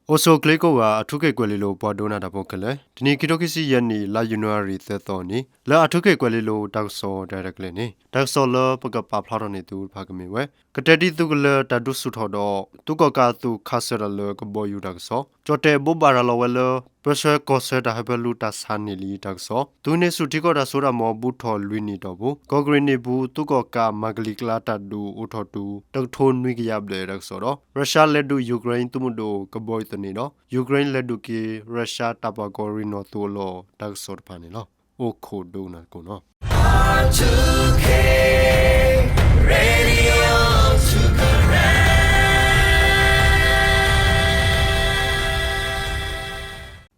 အိၣ်ဆူၣ်အိၣ်ချ့ကိးဂၤ အၣ်ထူခ့ၣ်ကွဲၤလ့လိၤ ပှၤဒိကနၣ်တၢ်ဖိခဲလၢာ်, တနံၤခံထိခံဆံယဲၢ်နံၣ် လါယနူၤအါရံၤသၢသီအနံၤ လၢအၣ်ထူခ့ၣ်ကွဲၤလ့လိၤတၢ်ကစီၣ်တၢ်ရဲၣ်တၢ်ကျဲၤန့ၣ် တၢ်ကစီၣ်လၢပကပာ်ဖျါထီၣ်န့ၢ်သုတဖၣ်ကမ့ၢ်ဝဲ ကတဲတံသုးကလၢၤတၢ်ဒုးဆူၣ်ထီၣ်ဒီး သုးကီၣ်ကးအသုးခးစၢၤတၢ်လၢကဘီယူၤတၢ်ကစီၣ်, ကၠီၣ်တဲၣ်ဘိးဘၣ်ရၤလီၤဝဲလၢ ပၢဆှၢကီၢ်ဆၢတၢ်ဟၢဖၢလူတၢ်ဆါန့ၢ်လံတၢ်ကစီၣ်, သုးဟံးန့ၢ်ဆူၣ်ထံကီၢ်တၢ်စိတၢ်ကမီၤဘူးထီၣ်လွံၢ်နံၣ်အတီၢ်ပူၤ ကီၢ်ကရ့ၣ်နံၣ်ပူၤ သုးကီၣ်ကးမၤကလံၤကျါတၢ်ဒုးအိၣ်ထီၣ်တုၤ တကထိနွံကယၤဘျဲၣ်တၢ်ကစီၣ်ဒီး ရၢၡါလဲၤဒုးယူၤကရ့ၣ်သုးမုၢ်ဒိၣ်ကဘီယူၤသန့ဒီး ယူၤကရ့ၣ်လဲၤဒုးက့ၤ ရၢၡါတၢ်ပာ်ကီၤရ့ၣ်နီၣ်သုးအလီၢ်တၢ်ကစီၣ်တဖၣ်န့ၣ်လီၤ. အိၣ်ခိးဒိကနၣ်သကိးနီၣ် ခဲ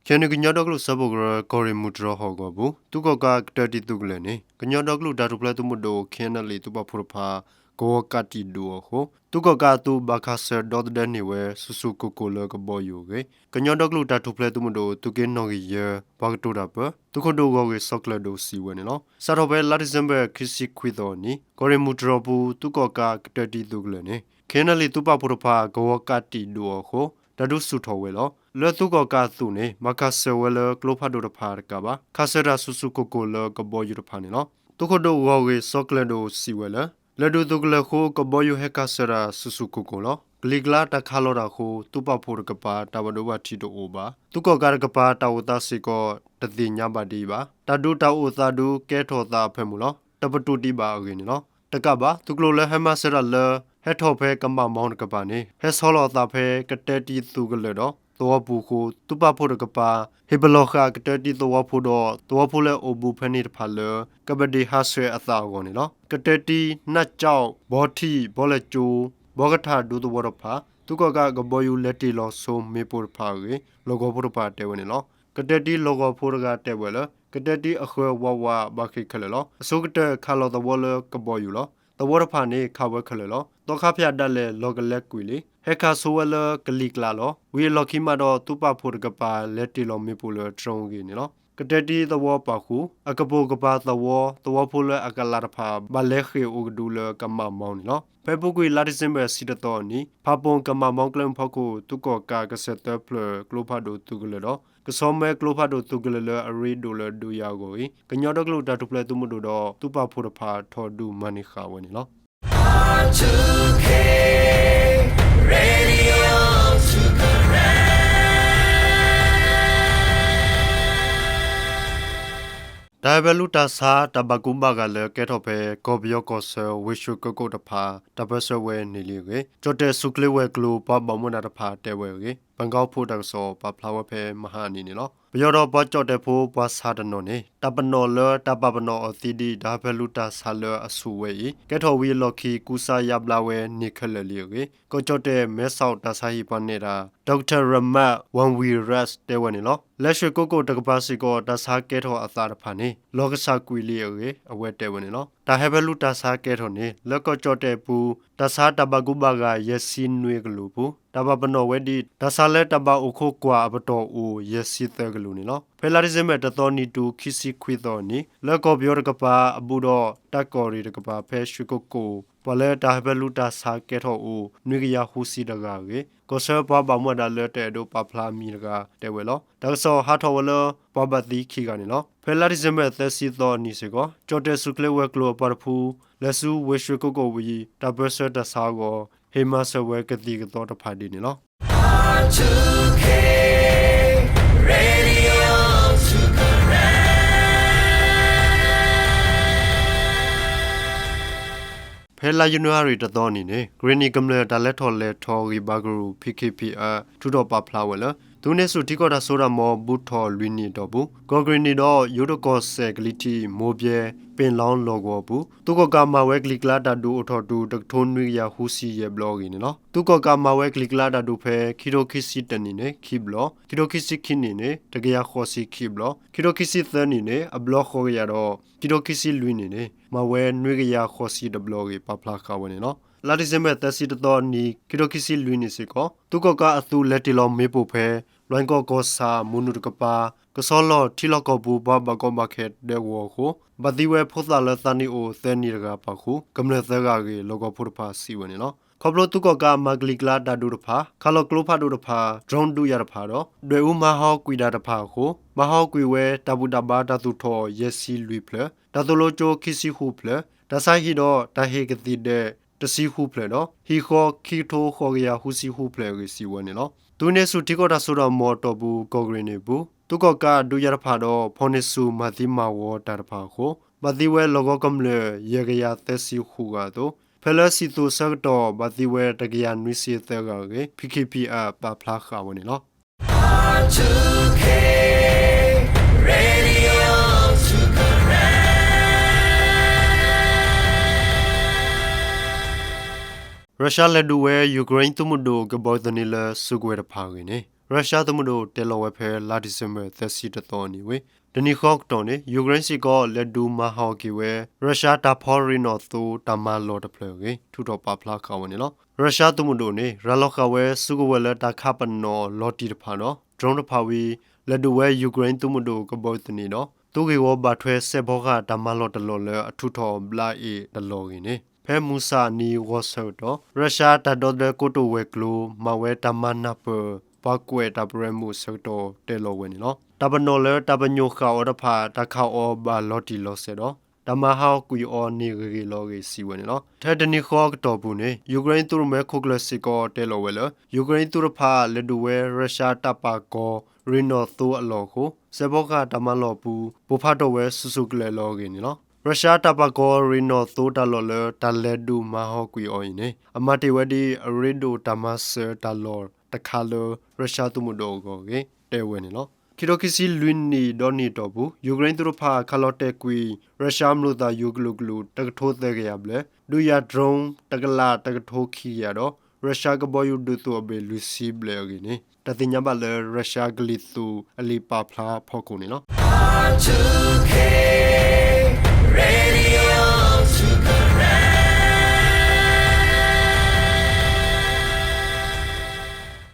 အံၤန့ၣ် ကညီဒီကလုာ်စၢဖှိၣ်ကရၢ ကီၢ်ရ့ၣ်မုၢ်တြီၢ်ဟီၣ်ကဝီၤပူၤ သုးကီၣ်ကးကတဲတံသုးကလၢၤန့ၣ် ကညီဒီကလုာ်တၢ်ထူၣ်ဖျဲးသုးမုၢ်ဒိၣ် ခ့ၣ်အဲၣ်အဲၣ်လ်အ့ၣ် သုးပာ်ဖှိၣ်တဖၣ် ကဝီၤကးတံာ်ဒုးအီၤအဃိ သုးကီၣ်ကးအသုးဘၣ်ခးစၢၤဒီသဒၢန့ၢ်ဝဲ ဆူၣ်ဆူၣ်ကိၢ်ကိၢ်လၢကဘီယူၤအဂ့ၢ် ကညီဒီကလုာ်တၢ်ထူၣ်ဖျဲးသုးမုၢ်ဒိၣ် သုးက့နီၣ်ဂံၢ်ယဲၢ် ပှၤကတိၤတၢ်ပၢ သုးခိၣ်ဒိၣ်ဂီၢ်ဂ့ၢ်စီၤကျၢၤဒိၣ်စံးဝဲန့ၣ်လီၤ. စးထီၣ်ဖဲလါဒံၣ်စ့ဘၢၣ် ခံဆံခွံသီအနံၤ ကီၢ်ရ့ၣ်မုၢ်တြီၢ်ပူၤ သုးကီၣ်ကးကတဲတံသုးကလၢၤန့ၣ် ခ့ၣ်အဲၣ်အဲၣ်လ်အ့ၣ် သုးပာ်ဖှိၣ်တဖၣ် ကဝီၤကးတံာ်ဒုးအီၤအဃိ တၢ်ဒုးဆူၣ်ထီၣ်ဝဲလီၤ. လၢသုးကီၣ်ကးအသုးန့ၣ် ဘၣ်ခးစၢၤဝဲလၢကျိဖးဒိၣ်တဖၣ်တကးဘၣ် ခးစၢၤတၢ်ဆူၣ်ဆူၣ်ကိၢ်ကိၢ်လၢကဘီယူၤတဖၣ်န့ၣ်လီၤ. သုးခိၣ်ဒိၣ်ဂီၢ်ဂ့ၢ်စီၤကျၢၤဒိၣ်စံးဝဲလၢ လဲၤဒုးသုးကလၢၤအဃိ ကဘီယူၤဟဲခးစၢၤတၢ်ဆူၣ်ဆူၣ်ကိၢ်ကိၢ်လီၤ. ကလံၤကျါတၢ်ခးလီၤတၢ်အဃိ သုးပာ်ဖှိၣ်တကပၤ တၢ်ဘၣ်ဒိဘၣ်ထံးတအိၣ်ဘၣ်. သုးကီၣ်ကးတကပၤ တၢ်အိၣ်သးစ့ၢ်ကီး တသ့ၣ်ညါဘၣ်ဒ်အံၤဘၣ်. တၢ်ဒုးတၢ်အိၣ်သးဒုးကဲထီၣ်သးအဖၢမုၢ်လီၤ. တပတုာ်ဒံးဘၣ်အဂ့ၢ်န့ၣ်လီၤ. တကးဘၣ် သုးကျိၤလၢဟဲမၤစၢၤတၢ်လၢ ဟဲထီၣ်ဖဲကမၣ်မီတကပၤန့ၣ် ဟဲဆီလီၤအသးဖဲကတဲတံသုးကလၢၤဒီး သဝီပူၤအဃိ သုးပာ်ဖှိၣ်တကပၤ ဟ့ၣ်ပလီၢ်ဃာ်ကတဲတံသဝီဖိဒီး သဝီဖိလၢအိၣ်ဘူးဖဲန့ၣ်တဖၣ်လၢ ကဘၣ်ဒံးဟးဆှဲးအသးအဂီၢ်န့ၣ်လီၤ. ကတဲတံ နၢ်ကၠီၣ် ဘီထံၣ် ဘီလဲၣ်ကၠိ ဘီကထၣ်ဒူသဝီတဖၣ် သုးကီၣ်ကးကဘီယူၤလဲၤတ့ၢ်လီၤဆိမ့ၣ်ပိၢ်တဖၣ်အဂ့ၢ် လီၢ်ကဝီၤဖိတဖၣ်တဲဝဲန့ၣ်လီၤ. ကတဲတံလီၢ်ကဝီၤဖိတဂၤတဲဝဲလၢ ကတဲတံအဃၢၤဝးဝးဘၣ်ဃ့ၢ်ခဲလၢာ်လီၤ. အဆိကတၢၢ်ခးလီၤသဝီလၢကဘီယူၤလီၤ. သဝီတဖၣ်န့ၣ်ခးဝဲခဲလၢာ်လီၤ. သီခါဖၠၣ်ဒၣ်လဲာ်လီၤကလဲကွံာ်လံ. ဟဲခးဆိဝဲလၢကလံၤကျါလီၤ. ဝံၤအလီၢ်ခံမးဒီး သုးပာ်ဖှိၣ်တကပၤ လဲၤတ့ၢ်လီၤမ့ၣ်ပိၢ်လၢ drone အဂ့ၢ်န့ၣ်လီၤ. ကတဲတံသဝီပာ်ဃုာ် အကပိာ်ကပၤသဝီ သဝီဖိလၢအကလးတဖၣ် ဘၣ်လဲၤဃ့ၢ်အိၣ်ကဒုလၢကမၣ်မီန့ၣ်လီၤ. ဖဲအပူၤကွံာ်လါဒံၣ်စ့ဘၢၣ် ဆံတသီအနံၤ ဖးပိၣ်ကမၣ်မီကျဲမုၢ်ဖီခိၣ် သုးကီၣ်ကးကစၢၢ်သၢဖျၢၣ်ကျိဖးဒိၣ်သုးကလၢၤဒီး ကဆီမဲကျိဖးဒိၣ်သုးကလၢၤလၢအရ့ဒိၣ်လၢဒုးယၤအဂီၢ်အံၤ ကညီဒီကလုာ်တၢ်ထူၣ်ဖျဲးသုးမုၢ်ဒိၣ်ဒီး သုးပာ်ဖှိၣ်တဖၣ်ထီၣ်ဒုးမၤန့ၢ်ဃာ်ဝဲန့ၣ်လီၤ. တၢ်ဟၢဖၢလူတၢ်ဆါ တၢ်ဘၣ်ကူဘၣ်ဂာ်လၢကဲထီၣ်ဖဲ ကီၢ်ပယီၤကီၢ်ဆၢ ဝ့ၢ်ရွှ့ၣ်ကိကိၣ်တဖၣ် တၢ်ပၢဆှၢဝဲန့ၢ်လံအဂ့ၢ် ကၠီၣ်တဲၣ်ဆူၣ်ချ့ဝဲၤကျိၤ ပှၤဘၣ်မူဘၣ်ဒါတဖၣ်တဲဝဲအဂ့ၢ် ဘၣ်ကီဖိတၢ်ကစီၣ်ပာ်ဖျါဝဲဖဲမဟါအနံၤန့ၣ်လီၤ. ပယီၤဒီးပှၤကၠီၣ်တဲၣ်ဖိပှၤဆါတနီၤန့ၣ် တၢ်ပနီၣ်လၢတၢ်ပာ်ပနီၣ်အီၤသံဒ် တၢ်ဟၢဖၢလူတၢ်ဆါလၢအဆူၣ်ဝဲအံၤ ကဲထီၣ်ဝံၤအလီၢ်ခံ ကူစါယါဘျါဝဲန့ၢ်ခဲလၢာ်လံအဂ့ၢ် ကီၢ်ကၠီၣ်တဲၣ် မဲဆီးတၢ်ဆါဟံၣ်ပှၤနဲၣ်တၢ် Doctor Ramat Wongwiraj တဲဝဲန့ၣ်လီၤ. လၢရွှ့ၣ်ကိကိၣ်တကပၤစ့ၢ်ကီး တၢ်ဆါကဲထီၣ်အသးတဖၣ်န့ၣ် လီၤကဆှၣ်ကွံာ်လံအဂ့ၢ် အဝဲတဲဝဲန့ၣ်လီၤ. တၢ်ဟၢဖၢလူတၢ်ဆါကဲထီၣ်န့ၣ် လၢကီၢ်ကၠီၣ်တဲၣ်အပူၤ တၢ်ဆါတၢ်ဘၣ်ကူဘၣ်ဂာ် ယဲၢ်ဆံနွံကလုာ်အပူၤ တၢ်ပာ်ပနီၣ်ဝဲဒ် တၢ်ဆါလၢတၢ်ဘၣ်အိၣ်ခိးကွၢ်အပတီၢ်အိၣ် ယဲၢ်ဆံသၢကလုာ်န့ၣ်လီၤ. ဖဲလါဒံၣ်စ့ဘၢၣ် တသီနံၤတုၤ ခံဆံခွံသီအနံၤ လၢကီၢ်ပယီၤတကပၤအဘူးဒီး တၢ်ကီၢ်ရ့ၣ်တကပၤ ဖဲရွှ့ၣ်ကိကိၣ် ပှၤလၢတၢ်ဟၢဖၢလူတၢ်ဆါကဲထီၣ်အိၣ် နွံကယၤဃုဆံတဂၤအဂ့ၢ် ကီၢ်ဆၢပှၤဘၣ်မူဘၣ်ဒါလၢတအဲၣ်ဒိးပာ်ဖျါအမံၤတဂၤတဲဝဲလီၤ. တၢ်ကစီၣ်ဟးထီၣ်ဝဲလၢ ပှၤဘၣ်သံခံဂၤန့ၣ်လီၤ. ဖဲလါဒံၣ်စ့ဘၢၣ် သၢဆံသီအနံၤစ့ၢ်ကီး ကၠီၣ်တဲၣ်ဆူၣ်ချ့ဝဲၤကျိၤအပှၤတဖု လဲၤဆူဝ့ၢ်ရွှ့ၣ်ကိကိၣ်ဝံၤ တၢ်ပၢဆှၢတၢ်ဆါအဂီၢ် ဟ့ၣ်မၤစၢၤဝဲကသံၣ်ကသီတဖၣ်ဒ်န့ၣ်လီၤ. ဖဲလါယနူၤအါရံၤတသီအနံၤန့ၣ် ကရ့ၣ်နံၣ်ကမျၢၢ်တၢ်လဲၤထီၣ်လဲၤထီဂံၢ်ဘါကရူၢ် ဖံခ့ဖံအၢ ထုးထီၣ်ပာ်ဖျါဝဲလၢ သုးဟံးန့ၢ်ဆူၣ်ထံကီၢ်တၢ်စိတၢ်ကမီၤဘူးထီၣ်လွံၢ်နံၣ်အတီၢ်ပူၤ ကီၢ်ကရ့ၣ်နံၣ်ဒီးယိၤတကီၢ်စဲၣ်ကလံၤထံး မိၢ်ဘျဲ ပ့ၣ်လီလီၢ်ကဝီၤအပူၤ သုးကီၣ်ကးမၤဝဲကလံၤကျါတၢ်ဒုးအိၣ်ထီၣ်တုၤ တကထိနွံကယၤဃုဆံယဲၢ်ဘျီအဂ့ၢ်န့ၣ်လီၤ. သုးကီၣ်ကးမၤဝဲကလံၤကျါတၢ်ဒုးဖဲ ခံထိခံဆံတၢနံၣ်န့ၣ် ခံဘျီ, ခံထိခံဆံခံနံၣ်န့ၣ် တကယၤဃိးဆံခံဘျီ, ခံထိခံဆံသၢနံၣ်န့ၣ် အဘျီဃိးကယၤဒီး ခံထိခံဆံလွံၢ်နံၣ်န့ၣ် မၤဝဲနွံကယၤဃိးဆံတဘျီအဂ့ၢ် ပာ်ဖျါဃာ်ဝဲန့ၣ်လီၤ. လါဒံၣ်စ့ဘၢၣ် သၢဆံတသီအနံၤ ခံထိခံဆံလွံၢ်နံၣ်စ့ၢ်ကီး သုးကီၣ်ကးအသုးလဲၤတ့ၢ်လီၤမ့ၣ်ပိၢ်ဖဲ လွဲကီၢ်ကီၢ်ဆၣ် မုၢ်နုာ်တကပၤ ကဆီလီၢ်ထံလီၢ်ကီၢ်ပူၤ ပှၤဘၣ်ကီဘၣ်ခဲဒဲကဝီၤအဃိ ဘၣ်သံဝဲဖိသၣ်လၢသးနံၣ်အိၣ်သၢနံၣ်တဂၤပာ်ဃုာ် ကမျၢၢ်သၢဂၤအဂ့ၢ် လီၢ်ကဝီၤဖိတဖၣ်စံးဝဲန့ၣ်လီၤ. ခီဖျိသုးကီၣ်ကးမၤကလံၤကျါတၢ်ဒုးတဖၣ် ခးလီၤကျိဖးဒိၣ်တဖၣ် drone ဒုးယၤတဖၣ်ဒီး ဒွဲၣ်အူမၤဟးဂီၤကွံာ်တၢ်တဖၣ်အဃိ မၤဟးဂီၤကွံာ်ဝဲ တၢ်ဘူၣ်တၢ်ဘါတၢ်သူၣ်ထီၣ်ယဲၢ်ဆံလွံၢ်ဖျၢၣ်, တၢ်သိၣ်လိကၠိခံဆံဃုဖျၢၣ်, တၢ်ဆါဟံၣ်ဒီးတၢ်ဟ့ၣ်ကသံၣ်ဒဲးတဆံဃုဖျၢၣ်ဒီး ဟံၣ်ဃီခံကထိဃိးကယၤဃုဆံဃုဖျၢၣ်အဂ့ၢ် စံးဝဲန့ၣ်လီၤ. တုၤန့ၢ်ဆူၣ်ထံကီၢ်တၢ်စိတၢ်ကမီၤအတီၢ်ပူၤ ကီၢ်ကရ့ၣ်နံၣ်အပူၤ သုးကီၣ်ကးဒုးယၤတဖၣ်ဒီး ဖီၣ်န့ၢ်ဆူၣ်မၤသံမၤဝီတၢ်တဖၣ်အဃိ ဘၣ်သံဝဲလီၢ်ကဝီၤကမျၢၢ် ယဲၢ်ကယၤသၢဆံဃုဂၤအသိး ဖဲလၢစံၣ်သူးဆၢကတီၢ် ဘၣ်သံဝဲတကယၤနွံဆံသၢဂၤအဂ့ၢ် ပီၣ်ခ့ၣ်ပံၣ်အၣ် ပာ်ဖျါဃာ်ဝဲန့ၣ်လီၤ. ရၢၡါလဲၤဒုးဝဲ ယူၤကရ့ၣ်သုးမုၢ်ဒိၣ်ကဘီယူၤသန့လၢ စုကဝဲၤတဖၣ်အဂ့ၢ်န့ၣ် ရၢၡါသုးမုၢ်ဒိၣ်တဲလီၤဝဲဖဲ လါဒံၣ်စ့ဘၢၣ် သၢဆံတသီအနံၤဝံၤ တနံၤဃီကတီၢ်န့ၣ် ယူၤကရ့ၣ်စ့ၢ်ကီး လဲၤဒုးမၤဟးဂီၤက့ၤဝဲ ရၢၡါတၢ်ဖီရ့ၣ်နီၣ်သိတၢ်မၤလီၢ်တဖျၢၣ်အဂ့ၢ် ထုးထီၣ်ပာ်ဖျါဃာ်ဝဲန့ၣ်လီၤ. ရၢၡါသုးမုၢ်ဒိၣ်န့ၣ် ရၤလီၤဃာ်ဝဲစုကဝဲၤလၢတၢ်ခးပနီၣ်လီၤတံၢ်တဖၣ်ဒီး drone တဖၣ်ဝံၤ လဲၤဒုးဝဲ ယူၤကရ့ၣ်သုးမုၢ်ဒိၣ်ကဘီယူၤသန့ဒီး သုးဂ့ၢ်ဝီဘၣ်ထွဲစဲးဖီကဟၣ်တၢ်မၤလီၢ်တလီၢ်လၢအထုးထီၣ်ဘျါအ့ၣ်တလီၢ်အဂ့ၢ်န့ၣ် ဖဲမုၢ်ဆၣ်အနံၤဂီၤဆၢကတီၢ် ရၢၡါတၢ်ဒီသဒၢကိတိာ်ဝဲၤကျိၤ မၤဝဲတၢ်မၤနၢ်ပၢၢ် ပှၤကွဲးတၢ်ပရၢမိၢ်အဆၢကတီၢ်တဲလီၤဝဲန့ၣ်လီၤ. တၢ်ပနီၣ်လၢတၢ်ပညိၣ်ဃာ်အီၤတဖၣ် တၢ်ခးအီၤဘၣ်လီၤတံၢ်လီၤဆဲးဒီး တၢ်မၤဟးဂီၤကွံာ်အီၤန့ၢ်ဂ့ၤဂ့ၤလီၤအဂ့ၢ် စံးဝဲန့ၣ်လီၤ. ထဲတနံၤဃီကတီၢ်ပူၤန့ၣ် ယူၤကရ့ၣ်သုးရိၣ်မဲခိၣ်ကျၢၢ်စ့ၢ်ကီးတဲလီၤဝဲလၢ ယူၤကရ့ၣ်သုးတဖၣ် လဲၤဒုးဝဲရၢၡါတၢ်ပာ်ကီၤရ့ၣ်နီၣ်သိအလီၢ်အဃိ စဲးဖီကဟၣ်တၢ်မၤလီၢ်အပူၤ ပိၢ်ဖးထီၣ်ဝဲဆူၣ်ဆူၣ်ကလဲာ်လီၤအဂ့ၢ်န့ၣ်လီၤ. ရၢၡါတၢ်ပာ်ကီၤရ့ၣ်နီၣ်သိတၢ်လီၢ်လၢတၢ်လဲၤဒုးမၤဟးဂီၤကွံာ်အီၤအံၤန့ၣ် အမၤတ့ၢ်ဝဲဒ်အရ့ဒိၣ်တၢ်မၤစၢၤတၢ်လီၢ်တခါလၢ ရၢၡါသုးမုၢ်ဒိၣ်အဂီၢ်အဂ့ၢ် တဲဝဲန့ၣ်လီၤ. ခံထိခံဆံလွံၢ်နံၣ်ဒီနံၣ်အတီၢ်ပူၤ ယူၤကရ့ၣ်သုးတဖၣ် ခးလီၤတဲာ်ကွံာ် ရၢၡါမျိာ်သၣ်ယိၤကလုာ်ကလုာ် တကထိသၢကယၤဘျဲၣ်, ဒုးယၤ drone တကလးတကထိခံကယၤဒီး ရၢၡါကဘီယူၤဒုးသုးအဘ့ၣ်လွံၢ်ဆံဘျဲၣ်အဂ့ၢ်န့ၣ် တၢ်သ့ၣ်ညါဘၣ်လၢ ရၢၡါကလံၤသုးအလံာ်ပာ်ဖျါဖီခိၣ်န့ၣ်လီၤ.